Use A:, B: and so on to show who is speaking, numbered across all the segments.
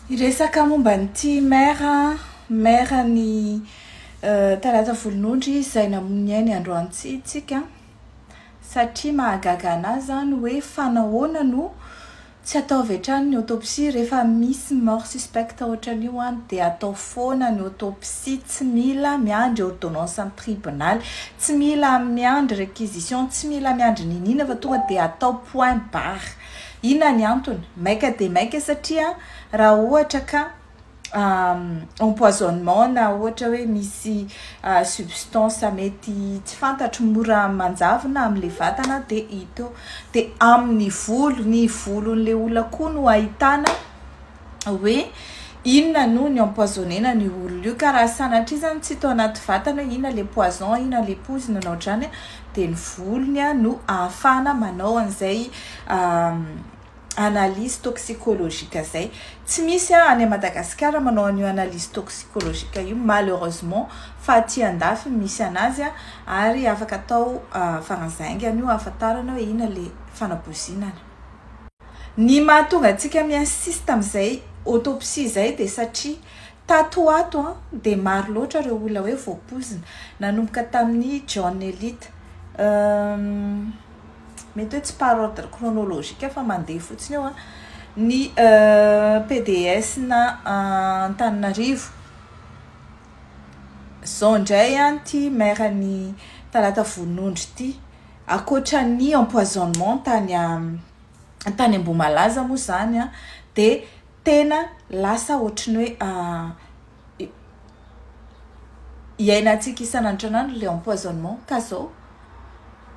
A: Hiresaka momba an'ity maire, maire ny Talata Volonondry izay namono ny ainy androany ity isika satria mahagaga an'ahy izany hoe fa nahoana no tsy atao avy hatrany ny autopsie rehefa misy mort suspecte ohatran'io an dia atao foana ny autopsie tsy mila miandry ordonnance ny tribonaly, tsy mila miandry réquisition, tsy mila miandry niniana fa tonga dia atao point barre. Inona ny antony? Maika dia maika satria raha ohatra ka empoisonnement na ohatra hoe misy substance mety tsy fantatro mora manjavona amin'ilay vatana dia hita eo. Dia amin'ny volo, ny volon'ilay olona koa no ahitana hoe inona no ni-empoisonner-na an'io olona io. Ka raha sanatria izany tsy hita ao anaty vatana hoe inona ilay poison, inona ilay poizina na ohatr'izany dia ny volony no ahafahana manao an'izay analyse toxicologique izay. Tsy misy any Madagasikara manao an'io analyse toxicologique io malheureusement fa aty andafy misy an'azy ary afaka atao faran'izay haingana io ahafantarana hoe inona ilay fanapoizinana. Ny mahatonga antsika mi-insiste amin'izay autopsie izay dia satria tato ho ato dia maro loatra ireo olona hoe voapoizina. Nanomboka tamin'i John Elite. Mety hoe tsy par ordre chronologique fa mandeha fotsiny eo an. Ny PDS na Antananarivo. Izao indray an ity maire-n'i Talata Volonondry ity. Ankoatra ny empoisonnement tany tany Ambohimalaza moa izany an, dia tena lasa ohatry ny hoe iainantsika isan'andro isan'andro ilay empoisonnement ka izao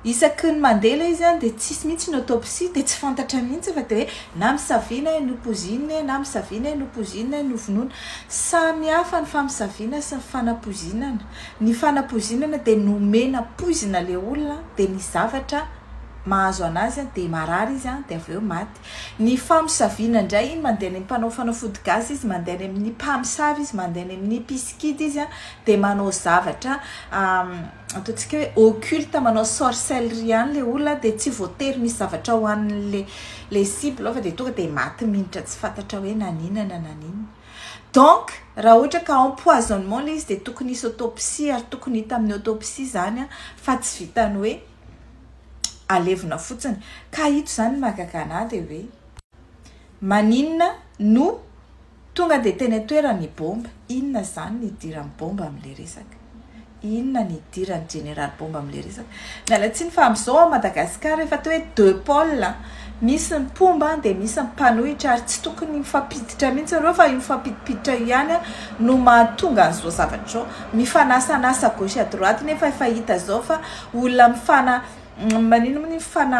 A: isaky ny mandeha ilay izy an dia tsisy mihitsy ny autopsie dia tsy fantatra mihitsy fa dia hoe na misaviana e nopoizinina e na misaviana e nopoizinina e novonoina. Samy hafa ny famisaviana sy ny fanapoizinana. Ny fanapoizinana dia nomena poizina ilay olona dia ny zavatra mahazo anazy dia marary izy dia avy eo maty. Ny famosaviana indray iny mandeha any amin'ny mpanao fanafody gasy izy, mandeha any amin'ny mpamosavy izy, mandeha any amin'ny mpisikidy izy dia manao zavatra ataontsika hoe occulte, manao sorcellerie any ilay olona dia tsy voatery misy zavatra hohanin'ilay ilay cible ao fa dia tonga dia maty minitra tsy fantatra hoe naninona na naninona. Donc raha ohatra ka empoisonnement ilay izy dia tokony hisy autopsie ary tokony hita amin'ny autopsie izany fa tsy vitan'ny hoe alevina fotsiny. Ka ito izany ny mahagaga anah dia hoe maninona no tonga dia teny an-toerana i Bomba? Inona izany ny idiran'i Bomba amin'ilay resaka? Inona ny idiran'i Jeneraly Bomba amin'ilay resaka? Miala tsiny fa amin'izao ao Madagasikara efa atao hoe deux pôles, misy ny mpomba dia misy ny mpanohitra ary tsy tokony mifampiditra mihitsy ireo fa io mifampidipiditra io ihany no mahatonga an'izao zavatra izao. Mifanasanasa gauche à droite nefa efa hita izao fa olona mifana maninona moa ny mifana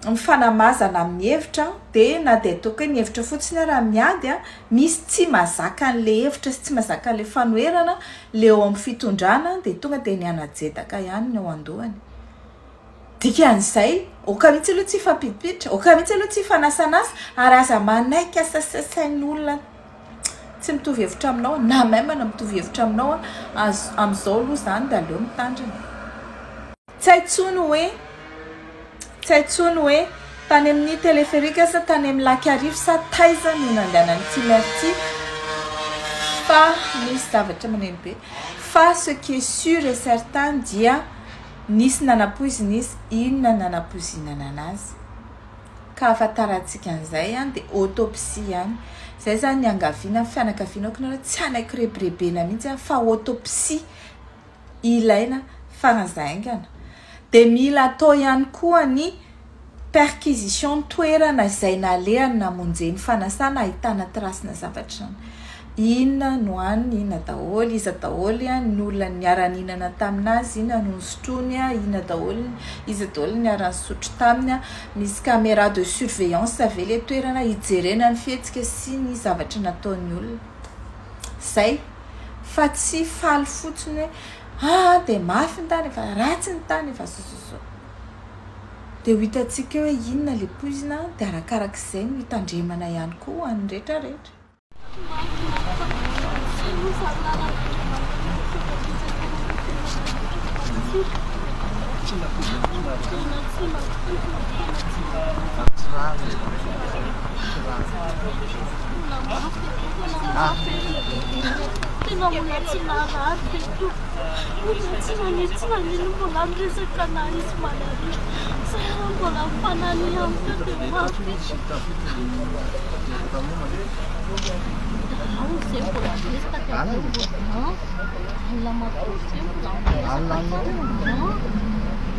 A: mifanamazana amin'ny hevitra dia na dia ataoko hoe ny hevitra fotsiny ara miady a, misy tsy mazaka an'ilay hevitra sy tsy mazaka an'ilay fanoherana le eo amin'ny fitondrana dia tonga dia ny anajedaka ihany ny ao an-dohany. Dikan'izay, aoka mihitsy aloha tsy hifampidipiditra, aoka mihitsy aloha tsy hifanasanasa ary aza manaiky asasasain'olona tsy mitovy hevitra aminao na même na mitovy hevitra aminao aza, amin'izao aloha izany dia aleo mitandrina. Tsy hay intsony hoe, tsy hay intsony hoe tany amin'ny téléphérique sa tany amin'ny lac Iarivo sa taiza no nandehanan'ity maire ity fa misy zavatra maneno be. Fa ce qui est sûr et certain dia nisy nanapoizina izy, inona nanapoizinana anazy? Ka ahafantarantsika an'izay an dia autopsie ihany. Izay izany niangaviana ny fianakaviana aoka nareo tsy hanaiky rebirebena mihitsy an fa autopsie ilaina faran'izay haingana. Dia mila atao ihany koa ny perquisition toerana izay nalehany namonjeny fanasana ahitana trace-na zavatra izany. Inona no haniny, inona daholo, iza daholo ny olona niara-nihinana tamin'azy, inona no nosotroiny, inona daholo, iza daholo no niara-nisotro taminy, misy caméra de surveillance ve ilay toerana hijerena ny fihetsika sy ny zavatra nataon'ny olona. Izay fa tsy faly fotsiny hoe ah dia mafy ny tany, efa ratsy ny tany, efa zao zao zao. Dia ho hitantsika eo hoe inona ilay poizina, dia arakarak'izay no hitandremana ihany koa ho an'ny rehetra rehetra.
B: Tena olona tsy narary be tompoko. Olona tsy nanino tsy nanino mbola miresaka anah izy malahelo. Zay raha mbola mifananiha amiko eo dia mafy. Ao zay mbola miresaka dia avy eo mbola alina matory zay mbola miresaka foana.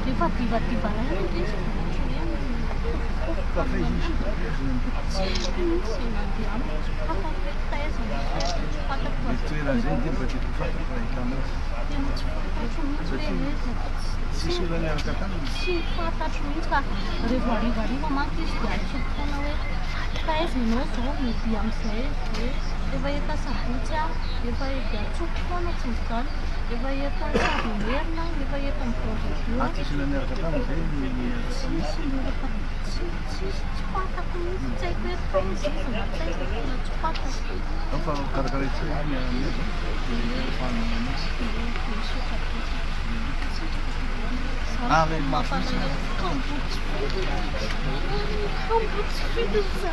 B: Rehefa divadiva anay aloha izy vao ohatran'ny hoe mikofokofoka Tsy haiko mihitsy izay nandehanako, tsy fantako hoe taiza misy hoe tsy fantako fa tena tsy fantatro mihitsy hoe aiza fa tsy tsy fantatro mihitsy fa rehefa harivariva manko izy dia antsoiko foana hoe taiza ianao izao mody amin'izay dia efa eto Asabotsy aho, efa dia antsoiko foana tsy mijaly, efa eto Antsahavomerina aho, efa eto amin'ny vendredi aho. Tsisy miaraka tsy tsisy tsy fantako mihitsy tsy haiko hoe taiza izy na taiza tena tsy fantako. Misaotra betsaka. Mankasitraka tompoko. Za tena mampalahelo kambo tsy fidiny. Kambo tsy fidiny za.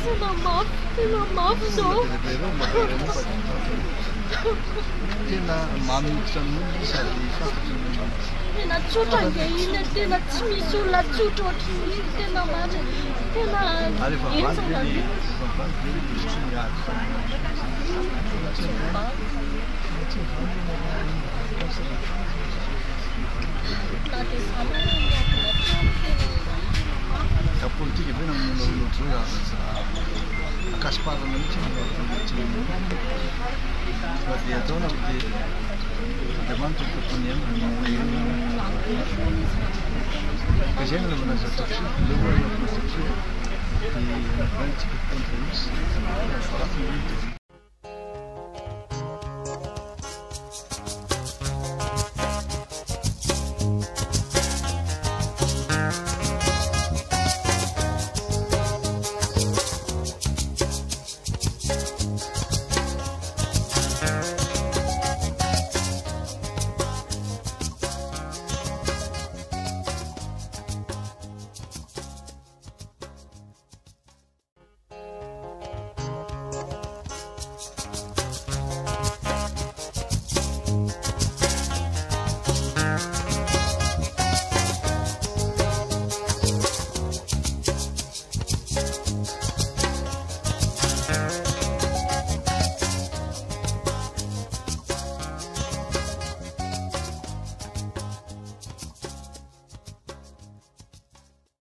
B: Tena mafy, tena mafy zao.
C: Tena mamy hoditra amin'olona izy sady fantatry ny
B: Tena tsotra ange iny e, tena tsy misy olona tsotra ohatran'iny, tena marina, tena
C: Ary efa valy ve
B: henjana
C: le
B: be.
C: efa valy ve le tsy miady
B: Tsy mivaly. Na dia izany ara ny adina teo tena tena mafy.
C: Ka politika ve namonoana olona ohatr'izao aza ankasiparana mihitsy ny fa dia ataona fa dia Andriamanitra no tompony aina mampahery ka izay no anaovana azy autopsie aleo moa anaovana autopsie dia anaovana tsika contre izy